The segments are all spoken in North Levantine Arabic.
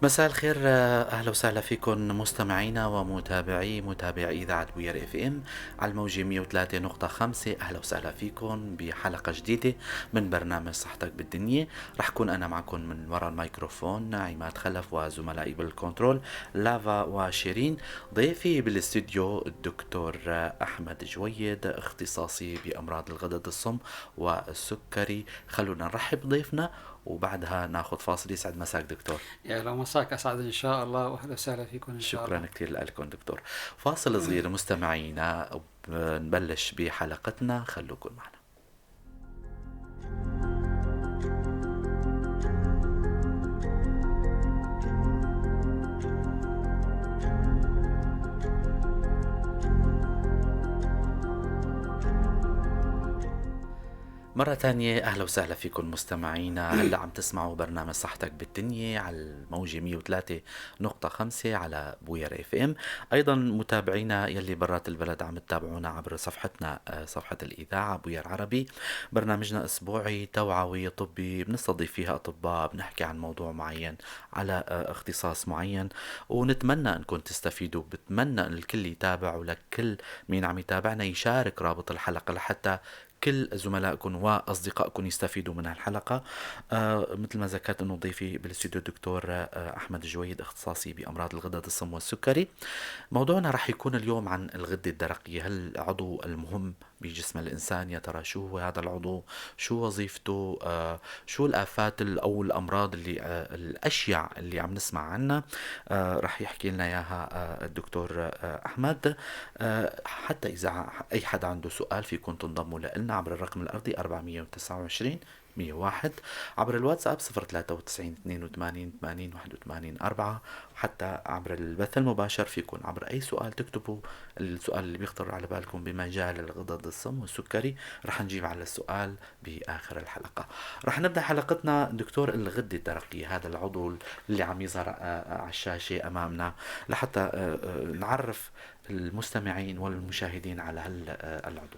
مساء الخير، اهلا وسهلا فيكم مستمعينا ومتابعي متابعي اذاعة بوير FM على الموجه 103.5. اهلا وسهلا فيكم بحلقة جديدة من برنامج صحتك بالدنيا. رح كون انا معكم من وراء الميكروفون عماد خلف، وزملائي بالكنترول لافا وشيرين. ضيفي بالاستوديو الدكتور احمد جويد، اختصاصي بامراض الغدد الصم والسكري. خلونا نرحب بضيفنا وبعدها ناخذ فاصل. يسعد مساك دكتور. يا هلا، مساك اسعد ان شاء الله، واهلا وسهلا فيكم ان شاء الله. شكرا كثير لكم دكتور. فاصل صغير مستمعينا، نبلش بحلقتنا، خلوكم معنا. مرة تانية أهلا وسهلا فيكم مستمعينا. هلا عم تسمعوا برنامج صحتك بالدنيا على الموجة 103.5 على بوير FM. أيضا متابعينا يلي برات البلد عم تتابعونا عبر صفحتنا، صفحة الإذاعة بوير عربي. برنامجنا أسبوعي توعوي طبي، بنستضيف فيها أطباء، بنحكي عن موضوع معين على اختصاص معين، ونتمنى أنكم تستفيدوا. بتمنى أن الكل يتابع، ولكل مين عم يتابعنا يشارك رابط الحلقة لحتى كل زملائكم واصدقائكم يستفيدوا من هالحلقة. مثل ما ذكرت انه ضيفي بالاستوديو الدكتور احمد جويد، اختصاصي بامراض الغدد الصم والسكري. موضوعنا رح يكون اليوم عن الغدة الدرقية، هالعضو المهم بجسم الانسان. يا ترى شو هو هذا العضو؟ شو وظيفته؟ شو الافات او الامراض اللي الاشيع اللي عم نسمع عنها؟ رح يحكي لنا اياها الدكتور احمد. حتى اذا اي حدا عنده سؤال فيكم تنضموا لنا عبر الرقم الأرضي 429 101، عبر الواتساب 093 82 80 81 4، حتى عبر البث المباشر فيكم عبر أي سؤال تكتبوا السؤال اللي بيخطر على بالكم بمجال الغدد الصم والسكري، رح نجيب على السؤال بآخر الحلقة. رح نبدأ حلقتنا دكتور. الغدة الدرقية، هذا العضو اللي عم يظهر على الشاشة أمامنا، لحتى نعرف المستمعين والمشاهدين على هالعضو.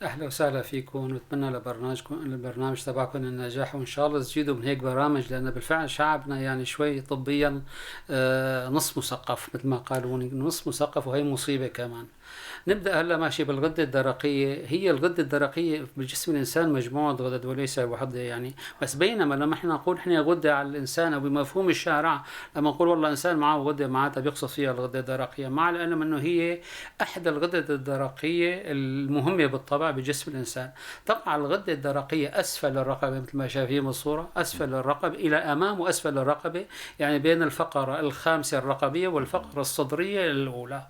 اهلا وسهلا فيكم، ونتمنى لبرنامجكم البرنامج تبعكم النجاح، وان شاء الله تزيدوا من هيك برامج، لان بالفعل شعبنا يعني شوي طبيا نص مثقف، مثل ما قالوا نص مثقف، وهي مصيبة كمان. نبدا هلا ماشي بالغده الدرقية. هي الغدة الدرقية بجسم الانسان مجموعة غدد وليس وحده يعني، بس بينما لما احنا نقول احنا غده على الانسان او بمفهوم الشارع، لما نقول والله انسان معه غده معناتها بيقصد فيها الغدة الدرقية، مع العلم انه هي احدى الغدد الدرقية المهمة بالطبع بجسم الانسان. تقع الغدة الدرقية اسفل الرقبة مثل ما شايفين بالصورة، اسفل الرقبة الى امام واسفل الرقبة، يعني بين الفقرة الخامسة الرقبيه والفقرة الصدرية الاولى.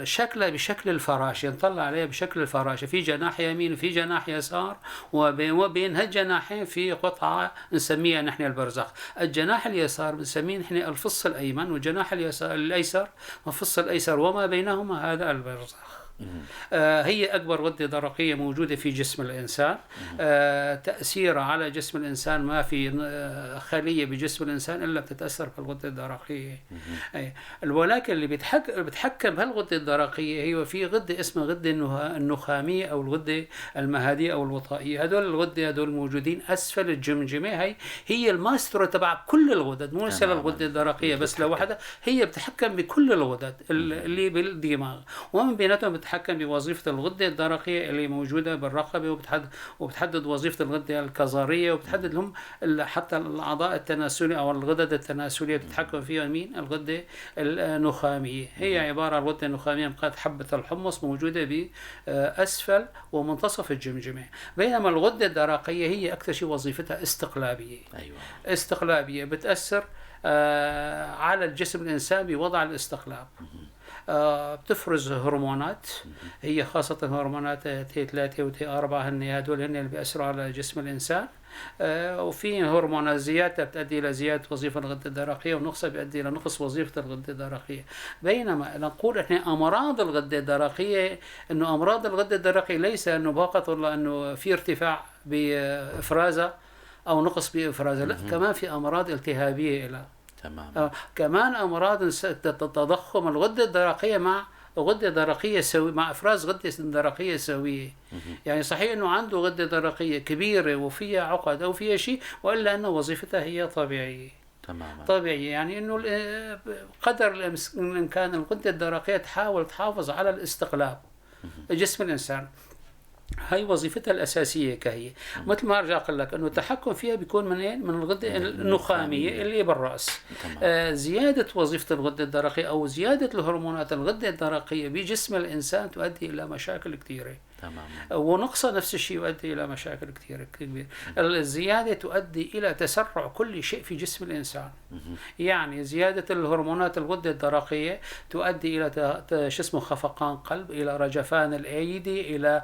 شكلها بشكل الفراشة، نطلع عليها بشكل الفراشة، في جناح يمين وفي جناح يسار، وبين هالجناحين في قطعة نسميها نحن البرزخ. الجناح اليسار بنسميه نحن الفص الأيمن، والجناح اليسار الأيسر الفص الأيسر، وما بينهما هذا البرزخ. هي أكبر غدة درقية موجودة في جسم الإنسان. تأثيرها على جسم الإنسان، ما في خلية بجسم الإنسان إلا بتتأثر بالغدة الدرقية. ولكن اللي بتحكم بهالغدة الدرقية هي في غدة اسمها غدة النخامية أو الغدة المهادية أو الوطائية. هدول الغدة هدول موجودين أسفل الجمجمة. هي الماسترو تبع كل الغدد، مو بس الغدة الدرقية بس لوحدها، هي بتحكم بكل الغدد اللي بالدماغ، ومن بيناتهم بتحكم بوظيفة الغدة الدرقية اللي موجودة بالرقبة، وبتحدد وظيفة الغدة الكظرية، وبتحدد لهم حتى الأعضاء التناسلية أو الغدد التناسلية بتتحكم فيها مين؟ الغدة النخامية. هي عبارة عن الغدة النخامية بقت حبة الحمص موجودة بأسفل ومنتصف الجمجمة، بينما الغدة الدرقية هي أكثر شيء وظيفتها استقلابية. أيوة. استقلابية بتأثر على الجسم الإنسان بوضع الاستقلاب. بتفرز هرمونات، هي خاصة هرمونات T 3 و T 4، هن هدول هن اللي بيأثروا على جسم الإنسان. وفي هرمونات زيادة بتؤدي إلى زيادة وظيفة الغدة الدرقية، ونقصها بيؤدي إلى نقص وظيفة الغدة الدرقية. بينما نقول إحنا أمراض الغدة الدرقية، إنه أمراض الغدة الدرقية ليس إنه فقط والله إنه في ارتفاع بإفرازها أو نقص بإفرازها، لا، كمان في أمراض التهابية لها. تمام. كمان أمراض تضخم الغدة الدرقية مع غدة درقية سوية، مع إفراز غدة درقية سوية. يعني صحيح أنه عنده غدة درقية كبيرة وفيها عقد أو فيها شيء، وإلا أن وظيفتها هي طبيعية. تماما. طبيعية، يعني انه قدر الامكان الغدة الدرقية تحاول تحافظ على الاستقلاب جسم الانسان. هاي وظيفتها الأساسية كهي. مثل ما أرجع أقول لك أنه التحكم فيها بيكون منين؟ من الغدة النخامية اللي بالرأس. زيادة وظيفة الغدة الدرقية أو زيادة الهرمونات الغدة الدرقية بجسم الإنسان تؤدي إلى مشاكل كثيرة. ونقصها نفس الشيء يؤدي إلى مشاكل كثيرة كبيرة. الزيادة تؤدي إلى تسرع كل شيء في جسم الإنسان. يعني زيادة الهرمونات الغدة الدرقية تؤدي إلى شو اسمه خفقان قلب، إلى رجفان الأيدي، إلى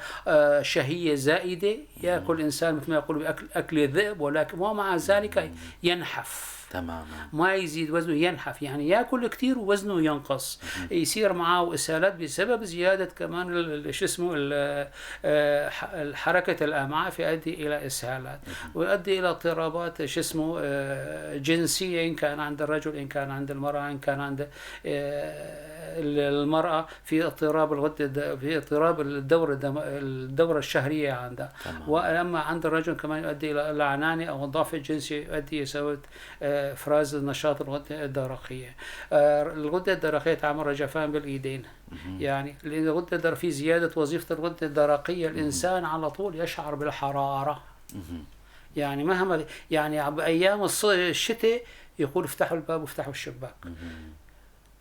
شهية زائدة، يأكل الإنسان مثل ما يقولوا بأكل أكل الذئب، ولكن ومع ذلك ينحف. ما يزيد وزنه، ينحف، يعني ياكل كثير ووزنه ينقص. يصير معه اسهالات بسبب زيادة كمان شو اسمه حركة الامعاء، فيؤدي الى اسهالات ويؤدي الى اضطرابات شو اسمه جنسية، ان كان عند الرجل، ان كان عند المراة، ان كان عند المراة في اضطراب الغدة، في اضطراب الدورة الشهرية عندها. واما عند الرجل كمان يؤدي الى العنانه او الضعف الجنسي، يؤدي الى افراز النشاط الغدة الدرقية. الغدة الدرقية تعمل رجفان بالايدين. يعني الغدة الدرقية في زيادة وظيفة الغدة الدرقية الانسان على طول يشعر بالحرارة. يعني مهما يعني بايام الشتاء يقول افتحوا الباب وافتحوا الشباك.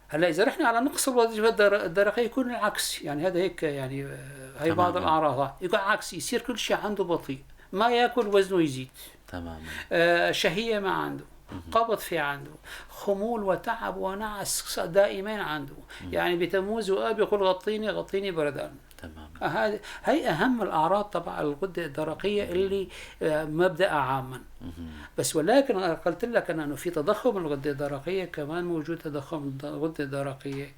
هلا اذا رحنا على نقص الوظيفة الدرقية يكون العكس، يعني هذا هيك يعني هي بعض الاعراض، يكون عكس، يصير كل شيء عنده بطيء، ما ياكل وزنه يزيد. شهية ما عنده، قبض في عنده، خمول وتعب ونعس دائما عنده. يعني بتموز وآب يقول غطيني غطيني بردان. هذه هي اهم الاعراض تبع الغدة الدرقية اللي مبدأ عاما. بس ولكن انا قلت لك انه في تضخم الغدة الدرقية كمان موجود، تضخم الغدة الدرقية،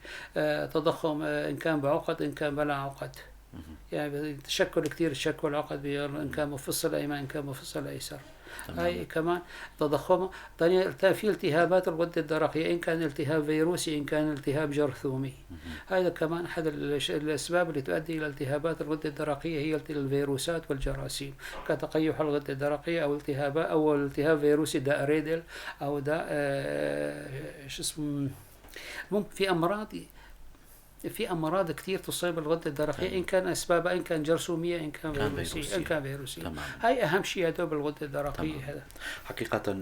تضخم ان كان بعقد ان كان بلا عقد. يعني تشكل كثير، تشكل عقد ان كان مفصل الايمن ان كان مفصل الايسر. هاي كمان تضخم. ثاني في التهابات الغدة الدرقية، إن كان التهاب فيروسي إن كان التهاب جرثومي. هذا كمان أحد الأسباب اللي تؤدي إلى التهابات الغدة الدرقية هي الفيروسات والجراثيم، كتقيح الغدة الدرقية أو التهاب أو التهاب فيروسي داء ريدل أو داء شو اسمه. في امراض كثير تصيب الغدة الدرقية، ان كان اسبابها ان كان جرثوميه ان كان فيروسيه ان كان فيروسيه. هاي اهم شيء هدول بالغده الدرقية. هذا حقيقة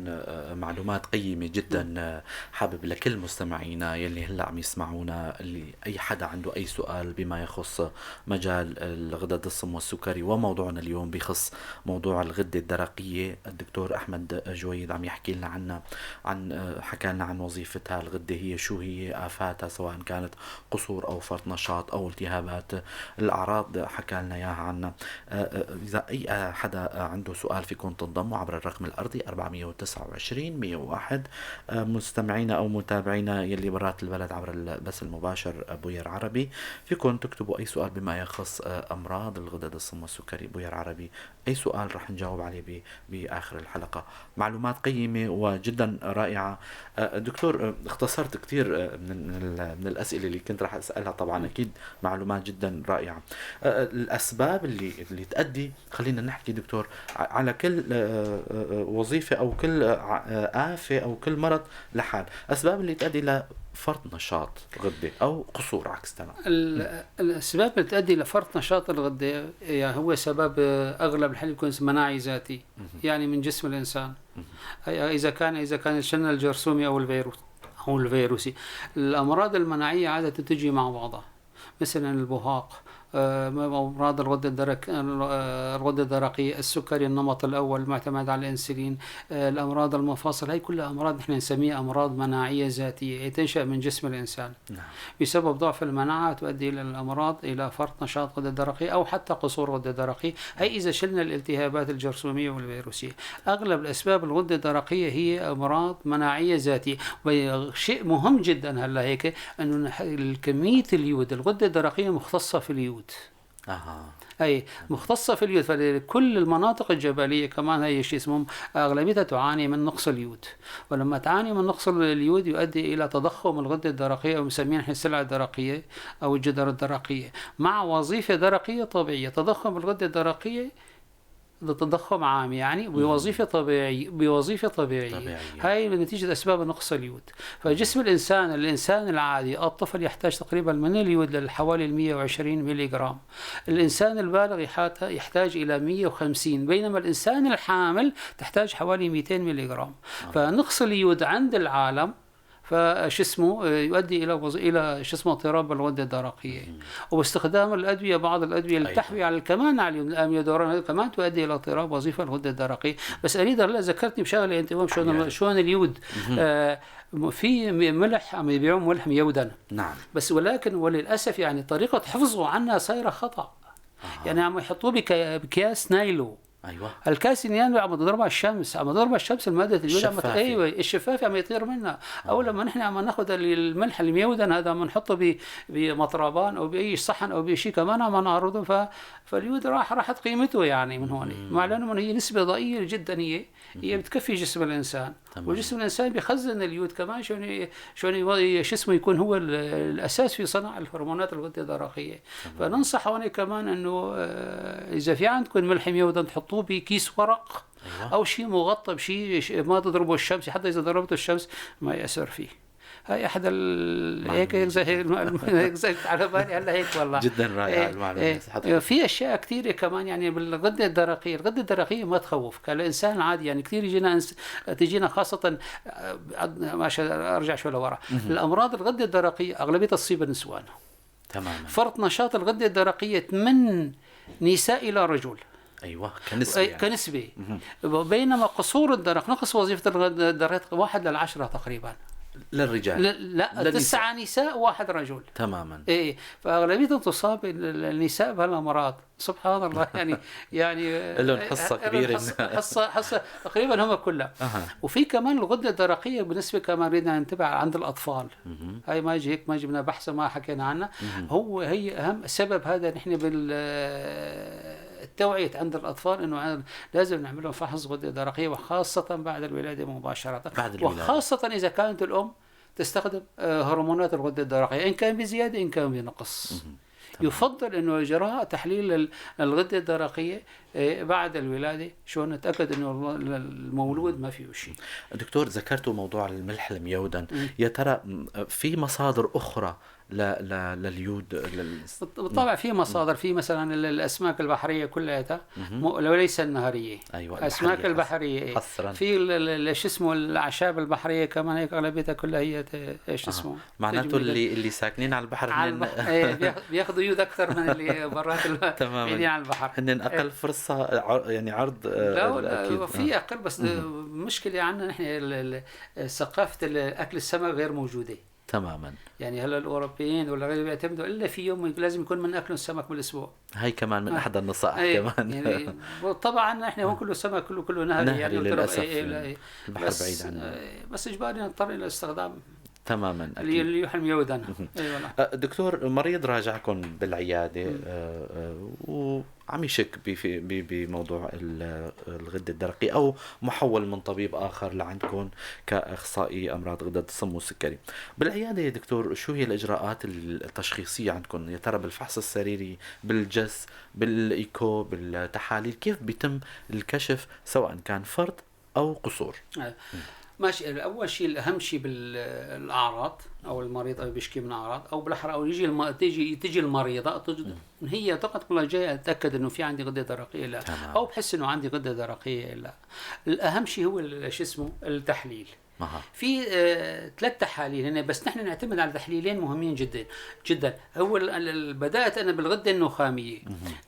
معلومات قيمة جدا. حابب لكل مستمعينا يلي هلا عم يسمعونا، اللي اي حدا عنده اي سؤال بما يخص مجال الغدد الصم والسكري، وموضوعنا اليوم بخص موضوع الغدة الدرقية، الدكتور احمد جويد عم يحكي لنا عنها، عن حكى لنا عن وظيفتها الغدة، هي شو هي افاتها، سواء كانت قصور او فرط نشاط او التهابات، الاعراض حكى لنا اياها عنا. اذا اي حدا عنده سؤال فيكم تنضموا عبر الرقم الارضي 429 101. مستمعينا او متابعينا يلي برات البلد عبر البث المباشر بوير عربي، فيكم تكتبوا اي سؤال بما يخص امراض الغدد الصم والسكري بوير عربي، اي سؤال رح نجاوب عليه باخر الحلقة. معلومات قيمة وجدا رائعة. دكتور، اختصرت كثير من الاسئلة اللي كنت رح اسالها، طبعا اكيد معلومات جدا رائعة. الاسباب اللي تؤدي، خلينا نحكي دكتور على كل وظيفة او كل آفة او كل مرض لحال، اسباب اللي تؤدي لفرط نشاط غده او قصور عكس. تمام. الاسباب اللي تؤدي لفرط نشاط الغدة يعني هو سبب اغلب الحال يكون مناعي ذاتي، يعني من جسم الانسان. اذا كان الشن الجرثومي او الفيروس او الفيروسي. الامراض المناعية عادة تجي مع بعضها، مثلا البهاق، امراض الغدة الدرقية، السكري النمط الاول المعتمد على الانسولين، الامراض المفاصل، هي كلها امراض نحن نسميها امراض مناعية ذاتية، تنشا من جسم الانسان. نعم. بسبب ضعف المناعة تؤدي الى الامراض، الى فرط نشاط الغدة الدرقية او حتى قصور الغدة الدرقية. هي اذا شلنا الالتهابات الجرثوميه والفيروسيه، اغلب الاسباب الغدة الدرقية هي امراض مناعية ذاتية. وشيء مهم جدا هلا هيك انه كمية اليود، الغدة الدرقية مختصة في اليود. أي مختصة في اليود، فكل المناطق الجبلية كمان هي شيء اسمه أغلبيتها تعاني من نقص اليود، ولما تعاني من نقص اليود يؤدي إلى تضخم الغدة الدرقية أو نسميها نحن السلعة الدرقية أو الجدر الدرقية، مع وظيفة درقية طبيعية. تضخم الغدة الدرقية تضخم عام يعني بوظيفة طبيعية، بوظيفة طبيعية. هاي نتيجة أسباب نقص اليود. فجسم الإنسان العادي الطفل يحتاج تقريبا من اليود لحوالي 120 ملي جرام، الإنسان البالغ يحتاج إلى 150، بينما الإنسان الحامل تحتاج حوالي 200 ملي جرام. فنقص اليود عند العالم فش اسمه يؤدي الى شو اسمه اضطراب الغدة الدرقية. وباستخدام الادوية، بعض الادوية اللي تحوي على كمان على الاميودوران كمان تؤدي الى اضطراب وظيفة الغدة الدرقية. بس اريد هلا ذكرتني بشغله انت، شلون اليود في ملح عم يبيعون ملح ميودا. نعم. بس ولكن وللاسف يعني طريقه حفظه عنا صايرة خطا. يعني عم يحطوه بكياس نايلو. ايوه. الكاس النايلو عم تضربها الشمس، عم تضربها الشمس المادة اليود عم ايوه الشفافه عم يطير منها. او لما نحن عم ناخذ الملح الميودن هذا عم نحطه بمطربان او باي صحن او بشيء كمان عم نعرضه، فاليود راحت قيمته يعني من هون، مع انه هي نسبه ضئيلة جدا، هي بتكفي جسم الانسان. تمام. وجسم الانسان بيخزن اليود كمان شلون شو اسمه يكون هو الاساس في صنع الهرمونات الغدة الدرقية. فننصح هون كمان انه اذا في عندكم ملح ميودن تحطوه بكيس ورق. أيوة. او شيء مغطى بشيء ما تضربه الشمس، حتى اذا ضربته الشمس ما يأثر فيه. هاي احد هيك زي على بالي هلا هيك والله جدا رائعة المعلومة. في اشياء كثيرة كمان يعني بالغده الدرقية، الغدة الدرقية ما تخوف كالانسان العادي، يعني كثير يجينا تجينا خاصة ماشي ارجع شوي لورا، الامراض الغدة الدرقية اغلبيتها تصيب النسوان. تماما. فرط نشاط الغدة الدرقية من نساء الى رجل. ايوه كنسبة يعني. كنسبة. بينما قصور الدرق نقص وظيفة الغدة الدرقية 1 ل10 تقريبا. للرجال لا 9 نساء و1 رجل. تماما. ايه فاغلبيه تصاب النساء بهالامراض سبحان الله يعني لهم حصة كبيرة، حصة تقريبا هم كلها. وفي كمان الغدة الدرقية بالنسبة كمان بدنا ننتبه عند الاطفال. هاي ما يجي هيك ما جبنا بحث ما حكينا عنها. هو هي اهم سبب هذا نحن بالتوعية عند الأطفال إنه لازم نعمل لهم فحص غدة درقية، وخاصة بعد الولادة مباشرة. بعد الولادة. وخاصة إذا كانت الأم تستخدم هرمونات الغدة الدرقية، إن كان بزيادة إن كان بنقص. يفضل إنه إجراء تحليل الغدة الدرقية بعد الولادة شو نتأكد إنه المولود ما فيه شيء. دكتور ذكرتوا موضوع الملح الميودن، يا ترى في مصادر أخرى لليود؟ بالطبع في مصادر، في مثلا الاسماك البحرية كلها وليس النهريه. ايوه الاسماك البحرية حصرا. في شو اسمه الاعشاب البحرية كمان هيك اغلبيتها كلها هي ايش اسمه معناته اللي ساكنين على البحر على البحر بياخذوا يود اكثر من اللي برات تماما على البحر، هن اقل فرصة يعني عرض. لا اكيد في اقل، بس المشكلة عندنا نحن ثقافة اكل السمك غير موجودة تماما. يعني هلا الاوروبيين ولا غيره بيعتمدوا الا في يوم لازم يكون من اكلهم السمك بالاسبوع. هاي كمان من احد النصائح كمان يعني طبعا نحن هون كله سمك كله نهري يعني للاسف البحر بعيد عنا، بس اجباري نضطر الى استخدام تماما اللي يحرم يودنا. ايوه. دكتور مريض راجعكم بالعيادة وعم يشك بموضوع الغدة الدرقية او محول من طبيب اخر لعندكم كاخصائي امراض غده الصم والسكري، بالعيادة يا دكتور شو هي الاجراءات التشخيصية عندكم؟ يا ترى بالفحص السريري، بالجس، بالايكو، بالتحاليل، كيف بيتم الكشف سواء كان فرط او قصور؟ ماشي. اول شيء الاهم شيء بالاعراض، او المريض او بيشكي من اعراض، او بالاحرى او يجي تجي المريضة هي تقعد تقول جاي اتاكد انه في عندي غده درقيه لا، او بحس انه عندي غده درقيه لا. الاهم شيء هو شو اسمه التحليل. في 3 تحاليل هنا، بس نحن نعتمد على تحليلين مهمين جدا جدا. هو بدات انا بالغده النخاميه.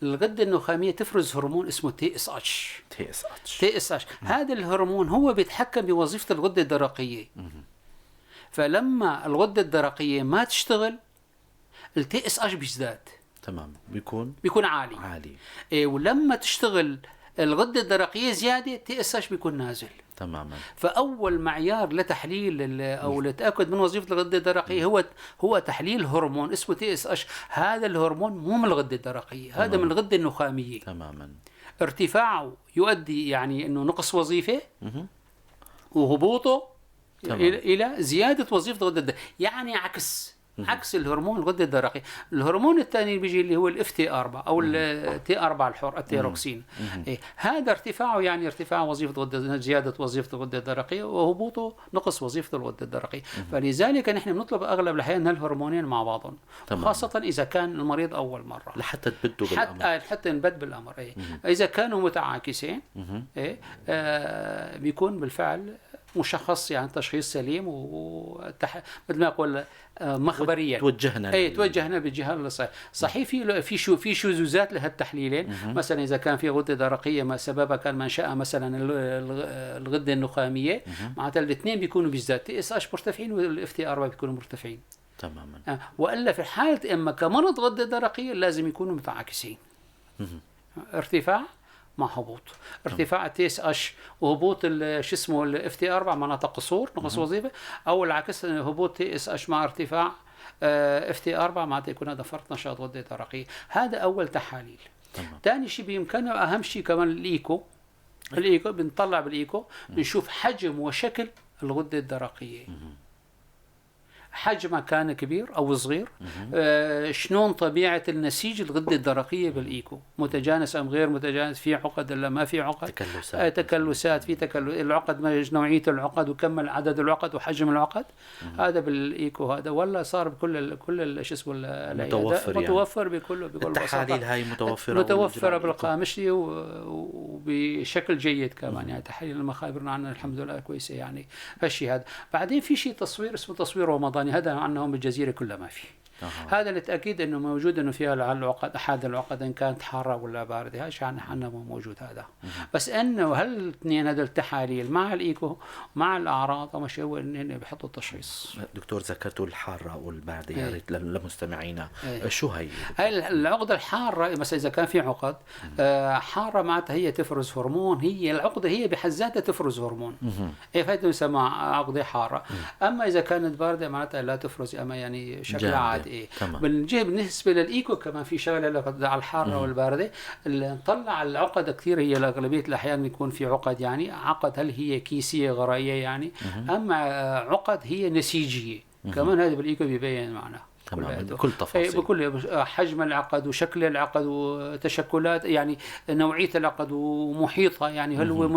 الغدة النخاميه تفرز هرمون اسمه تي اس اتش. تي اس اتش هذا الهرمون هو بيتحكم بوظيفة الغدة الدرقية. فلما الغدة الدرقية ما تشتغل ال TSH بيزداد. تمام. بيكون عالي. إيه، ولما تشتغل الغدة الدرقية زيادة TSH بيكون نازل. تماما. فاول معيار لتحليل او لتاكد من وظيفة الغدة الدرقية هو تحليل هرمون اسمه TSH. هذا الهرمون مو من الغدة الدرقية، تمام. هذا من الغدة النخاميه. تماما. ارتفاعه يؤدي يعني انه نقص وظيفة، وهبوطه الى زيادة وظيفة الغدة الدرقية، يعني عكس. عكس الهرمون الغدة الدرقية. الهرمون الثاني اللي بيجي اللي هو ال FT 4 او ال T 4 الحر، التيروكسين. إيه، هذا ارتفاعه يعني ارتفاع وظيفة الغدة، زيادة وظيفة الغدة الدرقية، وهبوطه نقص وظيفة الغدة الدرقية. فلذلك نحن بنطلب اغلب الاحيان هالهرمونين مع بعضهم. خاصة اذا كان المريض اول مرة، لحتى تبدوا بالامر. حتى نبد بالامر. إيه. اذا كانوا متعاكسين، إيه، بيكون بالفعل مشخص، يعني تشخيص سليم مثل ما اقول مخبريا توجهنا. اي، توجهنا بالجهة الصحيح. صحيح في شذوذات لهالتحليلين. مثلا اذا كان في غده درقيه ما سببها كان منشأها مثلا الغدة النخاميه، معناتها الاثنين بيكونوا بيزداد، TSH مرتفعين وال FT 4 بيكونوا مرتفعين. والا في حاله اما كمرض غده درقيه لازم يكونوا متعاكسين، ارتفاع مع هبوط، ارتفاع TSH وهبوط شو اسمه ال FT 4 معناتها قصور، نقص وظيفه، او العكس، هبوط TSH مع ارتفاع FT 4 معناتها يكون هذا فرط نشاط غده درقيه. هذا اول تحاليل. ثاني شيء بامكانه، اهم شيء كمان ال echo. ال echo بنطلع بال echo بنشوف حجم وشكل الغدة الدرقيه، حجمها كان كبير او صغير، شلون طبيعة النسيج الغدة الدرقية بال echo، متجانس ام غير متجانس، في عقد ولا ما في عقد، تكلسات. تكلسات، في تكلس العقد، ما نوعية العقد وكم عدد العقد وحجم العقد. هذا بال echo هذا ولا صار بكل ال كل شو اسمه متوفر يعني. متوفر بكل التحاليل هاي متوفره. متوفرة بالقامشلي وبشكل جيد كمان. يعني تحاليل المخابر عندنا الحمد لله كويسه، يعني هالشيء هذا. بعدين في شيء تصوير اسمه تصوير ومضاني، هذا عندنا هون بالجزيره كلها ما في. هذا للتاكيد انه موجود، انه فيها العقد، احد العقد ان كانت حارة ولا باردة. هذا شيء عندنا مو موجود هذا. بس انه هالاثنين هذول التحاليل مع ال echo مع الاعراض أو شيء هو إن بيحطوا التشخيص. دكتور، ذكرتوا الحارة والبارده، يا ريت لمستمعينا شو هي؟ هاي العقدة الحارة مثلا إذا كان في عقد حارة معناتها هي تفرز هرمون، هي العقدة هي بحد ذاتها تفرز هرمون. إيه، فهذا يسمى عقدة حارة. أما إذا كانت باردة معناتها لا تفرز، أما يعني شكلها جامدة. عادي. إيه. بالجهة بالنسبة للإيكو كمان في شغلة على الحارة والباردة، اللي نطلع العقد كثير، هي أغلبية الأحيان يكون في عقد، يعني عقد هل هي كيسية غرائية يعني، أما عقد هي نسيجية كمان، هذا بالإيكو بيبين معنا. كلياته. بكل تفاصيل. إيه، بكل حجم العقد وشكل العقد وتشكلات، يعني نوعية العقد ومحيطها، يعني هل هو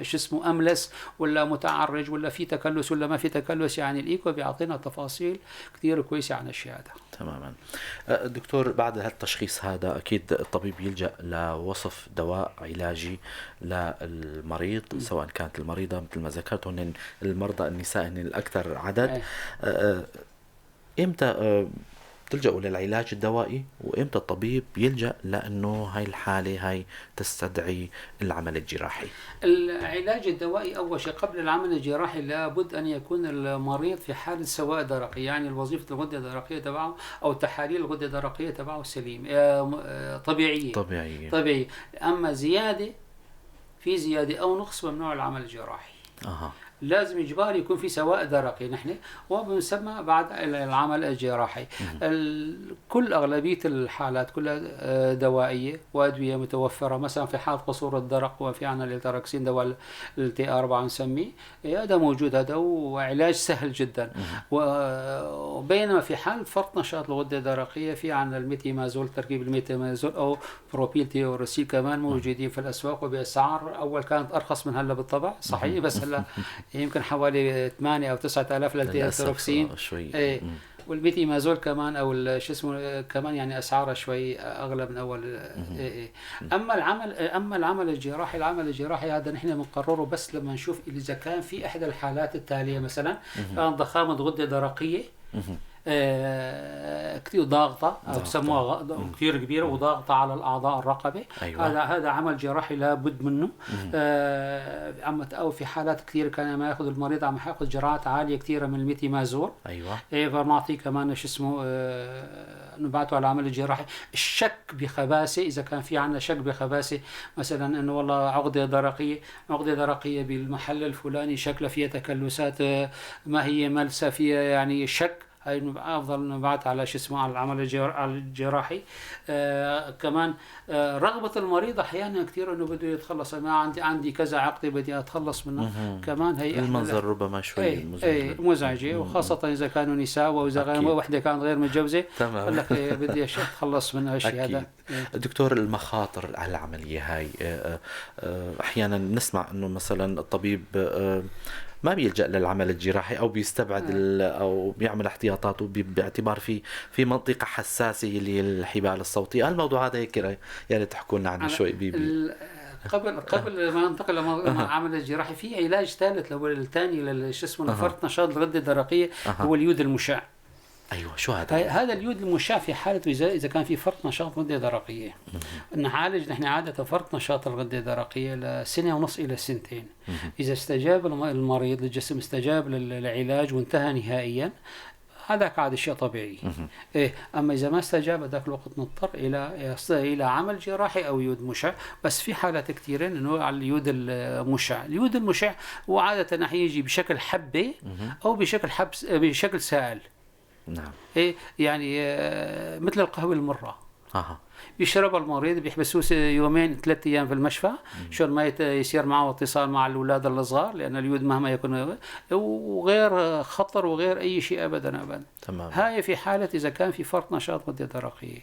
شو اسمه أملس ولا متعرج ولا في تكلس ولا ما في تكلس. يعني ال echo بيعطينا تفاصيل كثير كويسة عن الشيء هذا. تماما. دكتور، بعد هالتشخيص هذا اكيد الطبيب يلجا لوصف دواء علاجي للمريض، سواء كانت المريضه، مثل ما ذكرت هن المرضى النساء هن الاكثر عدد. امتى تلجأوا للعلاج الدوائي، وامتى الطبيب يلجأ لانه هاي الحالة هاي تستدعي العمل الجراحي؟ العلاج الدوائي أول شيء قبل العمل الجراحي لابد أن يكون المريض في حالة سواء درقي، يعني الوظيفة الغدة الدرقية تبعه أو تحاليل الغدة الدرقية تبعه سليم، طبيعية. طبيعية. طبيعي. أما زيادة، في زيادة أو نقص ممنوع العمل الجراحي. لازم إجباري يكون في سواء درقي نحن، وبنسمى بعد العمل الجراحي. كل أغلبية الحالات كلها دوائية وأدوية متوفرة. مثلا في حال قصور الدرق وفي عنا ال Eltroxin، دواء ال T 4 نسميه، إيه، هذا موجود هذا وعلاج سهل جدا. وبينما في حال فرط نشاط الغدة الدرقية في عنا ال methimazole، تركيب ال methimazole أو propylthiouracil كمان موجودين في الأسواق وبأسعار أول كانت أرخص من هلا بالطبع، صحيح، بس هلا يمكن حوالي 8 أو 9000 للأسف، لل Eltroxin. شوي. ايه. وال methimazole كمان او شو اسمه كمان يعني اسعاره شوي اغلى من اول. إيه إيه. اما العمل الجراحي، العمل الجراحي هذا نحن بنقرره بس لما نشوف اذا كان في احدى الحالات التاليه، مثلا كان ضخامه غده درقيه كثير ضاغطة او ضاغطة. بسموها كثير كبيرة وضاغطه على الاعضاء الرقبه. هذا عمل جراحي لابد منه. او في حالات كثير كان ما ياخذ المريض عم ياخذ جرعات عالية كثيرة من ال methimazole. ايه، فنعطيه كمان شو اسمه نبعته على العمل الجراحي. الشك بخباثه، اذا كان في عندنا شك بخباثه مثلا انه والله عقده درقيه، عقده درقيه بالمحل الفلاني شكلها فيها تكلسات، ما هي ملسه فيها، يعني شك، هاي افضل نبعث على شو اسمه، على العمل الجراحي. كمان رغبة المريض احيانا كثير انه بده يتخلص، ما عندي كذا عقده بدي اتخلص منها، كمان هي المنظر ربما شوي مزعج، مزعجة، وخاصة اذا كانوا نساء واذا غير وحده كانت غير متجوزة، تمام، لك بدي اتخلص من هالشيء هذا. دكتور، المخاطر على العملية هاي احيانا نسمع انه مثلا الطبيب ما بيلجأ للعمل الجراحي او بيستبعد او بيعمل احتياطاته باعتبار في منطقة حساسة اللي هي الحبال الصوتية. الموضوع هذا هيك يعني تحكوا لنا عنه شوي. بي قبل ما ننتقل للعمل الجراحي، في علاج ثالث هو الثاني شو اسمه لفرط نشاط الغدة الدرقية، هو اليود المشع. ايوه، شو هذا؟ هذا اليود المشع في حاله اذا كان في فرط نشاط غده درقيه. نعالج نحن عادة فرط نشاط الغدة الدرقية لسنه ونص الى سنتين. اذا استجاب المريض، الجسم استجاب للعلاج وانتهى نهائيا، هذاك عاد شيء طبيعي. إيه، اما اذا ما استجاب ذاك الوقت نضطر الى عمل جراحي او يود مشع. بس في حالات كثيرة انه على اليود المشع، اليود المشع هو عادة يجي بشكل حبه او بشكل حبس، بشكل سائل. نعم. إيه، يعني مثل القهوة المرة. بيشربها المريض، بيحبسوه يومين 3 أيام في المشفى شلون ما يصير معه اتصال مع الأولاد الصغار، لأن اليود مهما يكون وغير خطر وغير أي شيء أبدا أبدا. تمام. هاي في حالة إذا كان في فرط نشاط غدة درقية.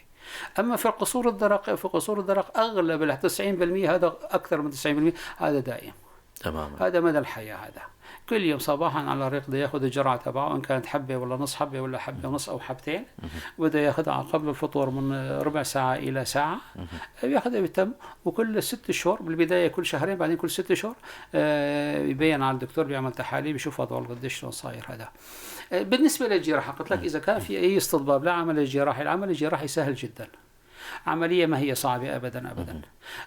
أما في القصور الدرقي، في قصور الدرق أغلب 90%، هذا أكثر من 90% هذا دائم. تماما. هذا مدى الحياة. هذا كل يوم صباحا على الريق بده ياخذ الجرعة تبعه، ان كانت حبه ولا نص حبه ولا حبه ونص او حبتين، بده ياخذها قبل الفطور من ربع ساعة الى ساعة، بياخذها بالتم. وكل 6 شهور بالبداية، كل شهرين، بعدين كل 6 شهور بيبين على الدكتور، بيعمل تحاليل، بيشوف وضعه قديش شلون صاير هذا. بالنسبة للجراحه قلت لك اذا كان في اي استطباب لا عمل الجراحي، العمل الجراحي سهل جدا، عملية ما هي صعبة أبدا أبدا.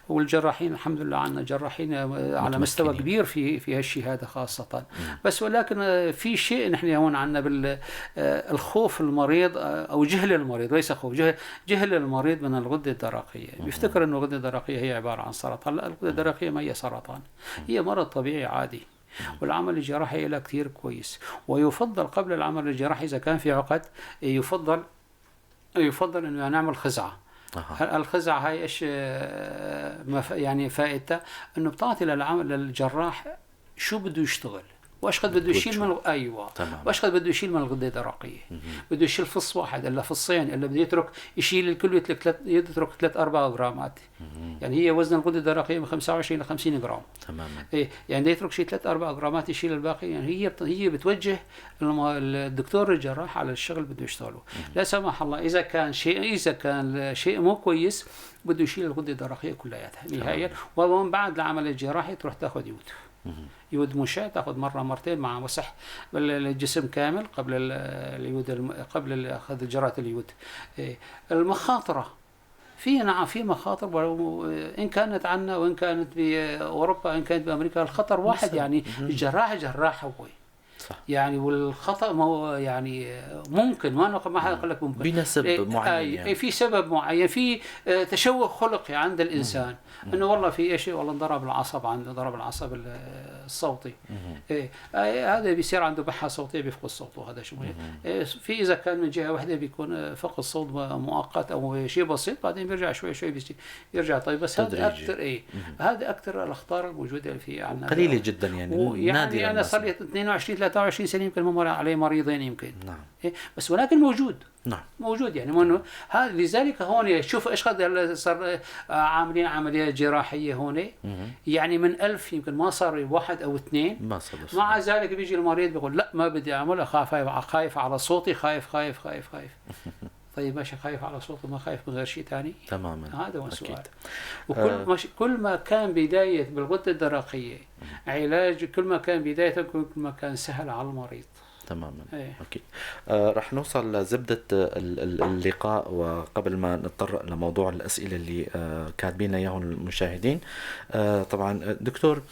والجراحين الحمد لله عندنا جراحين على مستوى كبير في هالشيء هذا خاصة. بس ولكن في شيء نحن هون عندنا بالخوف المريض أو جهل المريض، ليس خوف، جهل المريض من الغدة الدرقية. بيفتكر أنه الغدة الدرقية هي عبارة عن سرطان. لا، الغدة الدرقية ما هي سرطان، هي مرض طبيعي عادي. والعمل الجراحي لها كثير كويس، ويفضل قبل العمل الجراحي إذا كان في عقد يفضل أنه نعمل خزعة. الخزعة هاي ايش يعني فائدتها؟ انه بتعطي للجراح شو بده يشتغل، وايش قد بده يشيل من، ايوه، وايش قد بده يشيل من الغدة الدرقية. بده يشيل فص واحد الا فصين، الا بده يترك يشيل الكل، يترك 3-4 جرامات. يعني هي وزن الغدة الدرقية من 25 ل 50 جرام. تماما. إيه، يعني بده يترك شيء 3-4 جرامات يشيل الباقي. يعني هي بتوجه الدكتور الجراح على الشغل بده يشتغله. لا سمح الله اذا كان شيء مو كويس بده يشيل الغدة الدرقية كلياتها نهائيا. ومن بعد العمل الجراحي تروح تاخذ يود. يود مشع، تاخذ مرة مرتين مع مسح الجسم كامل قبل اليود، قبل اخذ جرعة اليود. المخاطرة في، نعم في مخاطر، ان كانت عنا وان كانت باوروبا ان كانت بامريكا، الخطر واحد. يعني الجراح جراح هو. صح. يعني والخطأ ما هو يعني ممكن، ما حدا يقول لك ممكن بنسب معين، يعني. في سبب معين، في تشوه خلقي عند الإنسان، إنه والله في شيء، والله انضرب العصب عنده، ضرب العصب الصوتي، إيه هذا بيصير عنده بحة صوتية، بيفقد صوته هذا شو. إيه في إذا كان من جهة واحدة بيكون فقد صوت مؤقت أو شيء بسيط، بعدين بيرجع شوي شوي بيرجع. طيب بس هذا أكثر، إيه هذا أكثر الأخطار الموجودة في عندنا، قليلة جدا يعني، يعني أنا صار لي 22 23 سنة يمكن ما مر علي مريضين يمكن. نعم. إيه بس ولكن موجود. نعم. موجود يعني مو هذا. لذلك هون شوف ايش قد صار عاملين عمليات جراحية هون. يعني من 1000 يمكن ما صار 1 أو 2. ما صار. مع ذلك بيجي المريض بيقول لا ما بدي اعملها، خايف على صوتي، خايف خايف خايف خايف. طيب ماشي، خايف على صوته، ما خايف من غير شيء ثاني. تماما. هذا هو السؤال. وكل كل ما كان بداية بالغدة الدرقية علاج، كل ما كان بداية كل ما كان سهل على المريض. تماما. إيه. أكيد. رح نوصل لزبدة اللقاء، وقبل ما نتطرق لموضوع الأسئلة اللي كاتبين لنا إياهم المشاهدين، طبعا دكتور،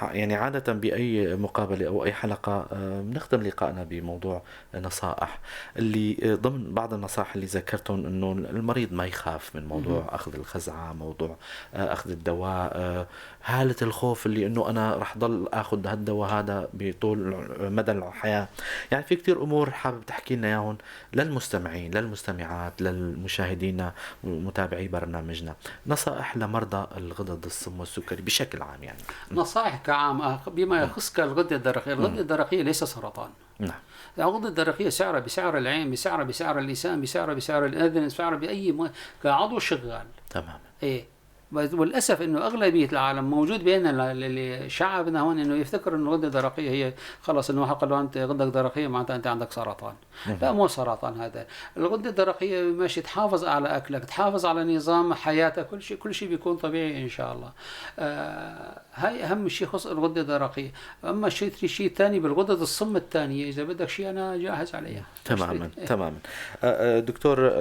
يعني عادة بأي مقابلة أو أي حلقة بنختم لقائنا بموضوع نصائح، اللي ضمن بعض النصائح اللي ذكرتهم إنه المريض ما يخاف من موضوع أخذ الخزعة، موضوع أخذ الدواء، حالة الخوف اللي إنه أنا رح ضل آخذ هالدواء هذا بطول مدى الحياة. يعني في كتير أمور حابب تحكي لنا إياهم للمستمعين، للمستمعات، للمشاهدين ومتابعي برنامجنا، نصائح لمرضى الغدد الصم والسكري بشكل عام. يعني نصائح كعام بما يخص الغدة الدرقية. الغدة الدرقية ليس سرطان. نعم. الغدة الدرقية سعرها بسعر العين، بسعرها بسعر اللسان، بسعرها بسعر الأذن، بسعرها بأي كعضو شغال. تمام. إيه، والأسف إنه أغلبية العالم موجود بين اللي شعبنا هون إنه يفتكر إنه الغدة الدرقية هي خلص إنه واحد قال له أنت غدك درقية معناتها أنت عندك سرطان. لا، مو سرطان هذا. الغدة الدرقية ماشي، تحافظ على أكلك، تحافظ على نظام حياتك، كل شيء بيكون طبيعي إن شاء الله. هاي أهم شيء خص الغدة الدرقية. أما شيء ثاني بالغدد الصم الثانية، إذا بدك شيء أنا جاهز عليها. تماما تماما. دكتور،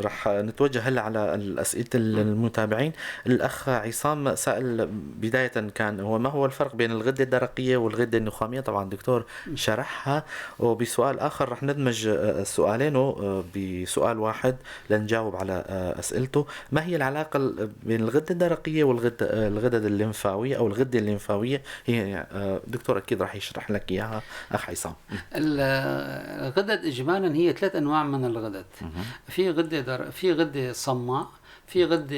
رح نتوجه هلا على الأسئلة المتابعين. الأخ عصام سأل بداية كان هو ما هو الفرق بين الغدة الدرقية والغدة النخامية؟ طبعا دكتور شرحها. وبسؤال آخر رح ندمج السؤالين بسؤال واحد لنجاوب على أسئلته. ما هي العلاقة بين الغدة الدرقية والغدد الليمفاوية أو الغدة الليمفاوية؟ هي دكتور أكيد رح يشرح لك إياها أخ عصام. الغدد إجمالا هي 3 أنواع من الغدد. في غدة في غدة صماء، في غدة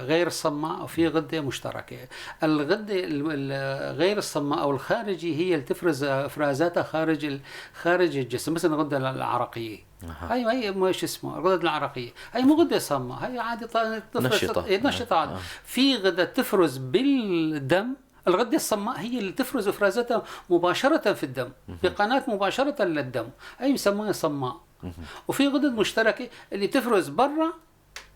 غير صماء، وفي غدة مشتركة. الغدة غير الصماء أو الخارجي هي اللي تفرز إفرازاتها خارج الجسم، مثل الغدة العرقية. هي ما شو اسمه الغدة العرقية، هي مو غدة صماء، هي عادي تفرز نشطة عادي. في غدة تفرز بالدم، الغدة الصماء هي اللي تفرز إفرازاتها مباشرة في الدم، بقناة مباشرة للدم، هي يسموها صماء. وفي غدد مشتركة اللي تفرز برا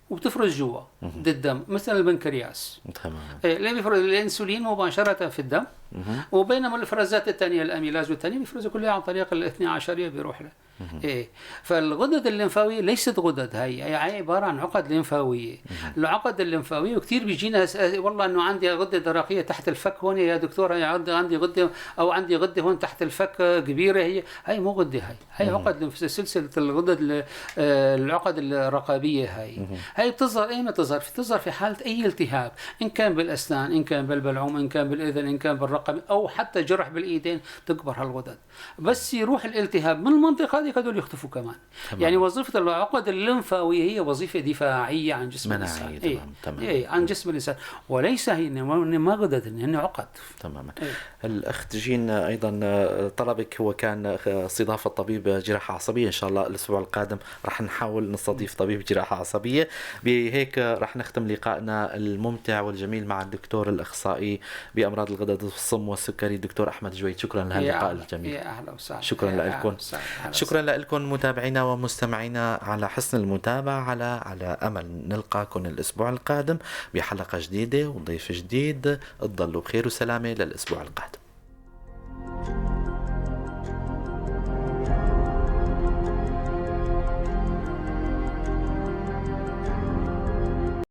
وبتفرز جوا الدم، مثل البنكرياس. تمام. اللي بيفرز الانسولين مباشرة في الدم، وبينما الافرازات الثانية الاميلاز والثانية بيفرزوا كلها عن طريق الاثني عشرية بيروح له. إيه، فالغدد الليمفاويه ليست غدد، هي عبارة عن عقد ليمفاويه. العقد الليمفاويه وكثير بيجينا والله انه عندي غده درقيه تحت الفك هون يا دكتور، عندي غده او عندي غده هون تحت الفك كبيرة، هي مو غده، هي عقد سلسلة الغدد العقد الرقابية. هي بتظهر ايمتى؟ تظهر في حاله اي التهاب، ان كان بالاسنان، ان كان بالبلعوم، ان كان بالاذن، ان كان بالرقبه، او حتى جرح بالايدين تكبر هالغدد. بس يروح الالتهاب من المنطقة هذه هدول يختفوا كمان. تمام. يعني وظيفة العقد الليمفاوية هي وظيفة دفاعية عن جسم الإنسان. تمام. تمام. إيه، عن جسم الإنسان، وليس هي ما غدد، هن عقد. تماما. إيه. الأخت جين أيضا طلبك هو كان استضافة طبيب جراحة عصبية، إن شاء الله الأسبوع القادم رح نحاول نستضيف طبيب جراحة عصبية. بهيك رح نختم لقائنا الممتع والجميل مع الدكتور الأخصائي بأمراض الغدد الصم والسكري الدكتور أحمد جويد. شكرا لهاللقاء الجميل. أهلا وسهلا. شكرا لكم. شكرا لكم متابعينا ومستمعينا على حسن المتابعة، على أمل نلقاكم الأسبوع القادم بحلقة جديدة وضيف جديد. تضلوا بخير وسلامة للأسبوع القادم.